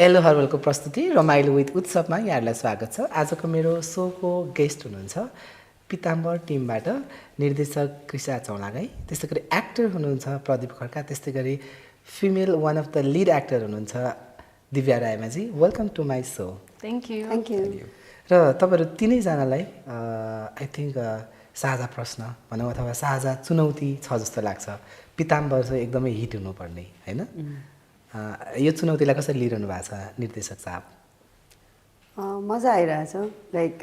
Yellow हर्बलको प्रस्तुति रमाइलो with उत्सवमा यहाँहरूलाई स्वागत छ। आजको मेरो सोको गेस्ट हुनुहुन्छ पिताम्बर टिमबाट निर्देशक कृषा चौलागाई, त्यस्तै गरी एक्टर हुनुहुन्छ प्रदीप खड्का, त्यस्तै गरी female one of the lead actor हुनुहुन्छ Divya Rayamajhi. Welcome to my show. Thank you. र तपाईँहरू तिनैजनालाई आई थिङ्क साझा प्रश्न भनौँ अथवा साझा चुनौती छ जस्तो लाग्छ। पिताम्बर चाहिँ एकदमै हिट हुनुपर्ने होइन, यो चुनौतीलाई कसरी लिइरहनु भएको छ निर्देशक साहब? मजा आइरहेछ। लाइक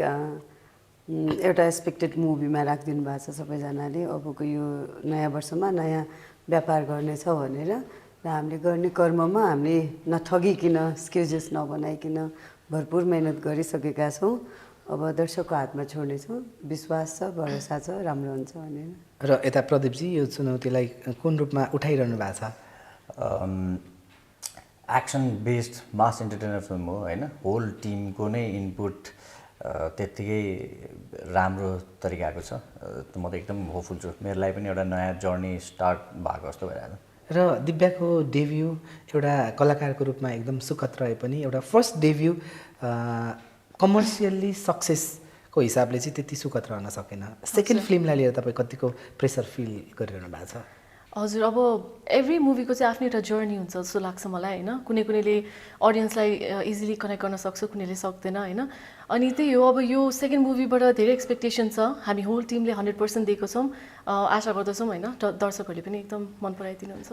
एउटा एक्सपेक्टेड मुभीमा राखिदिनु भएको छ सबैजनाले। अबको यो नयाँ वर्षमा नयाँ व्यापार गर्नेछ भनेर र हामीले गर्ने कर्ममा हामीले नठगिकन एक्सक्युजेस नबनाइकन भरपुर मेहनत गरिसकेका छौँ। अब दर्शकको हातमा छोड्नेछौँ। विश्वास छ, भरोसा छ, राम्रो हुन्छ भनेर। र यता प्रदीपजी यो चुनौतीलाई कुन रूपमा उठाइरहनु भएको छ? एक्सन बेस्ड मास इन्टरटेनर फिल्म हो होइन। होल टिमको नै इनपुट त्यत्तिकै राम्रो तरिकाको छ। म त एकदम होपफुल छु। मेरो लागि पनि एउटा नयाँ जर्नी स्टार्ट भएको जस्तो भइरहेको छ। र दिव्याको डेब्यू एउटा कलाकारको रूपमा एकदम सुखद रहे पनि एउटा फर्स्ट डेब्यू कमर्सियल्ली सक्सेसको हिसाबले चाहिँ त्यति सुखद रहन सकेन। सेकेन्ड फिल्मलाई लिएर तपाईँ कतिको प्रेसर फिल गरिरहनु भएको छ? हजुर, अब एभ्री मुभीको चाहिँ आफ्नै एउटा जर्नी हुन्छ जस्तो लाग्छ मलाई होइन। कुनैले अडियन्सलाई इजिली कनेक्ट गर्न सक्छ, कुनैले सक्दैन होइन। अनि त्यही हो, अब यो सेकेन्ड मुभीबाट धेरै एक्सपेक्टेसन छ। हामी होल टिमले 100% दिएको छौँ। आशा गर्दछौँ होइन दर्शकहरूले पनि एकदम मन पराइदिनुहुन्छ।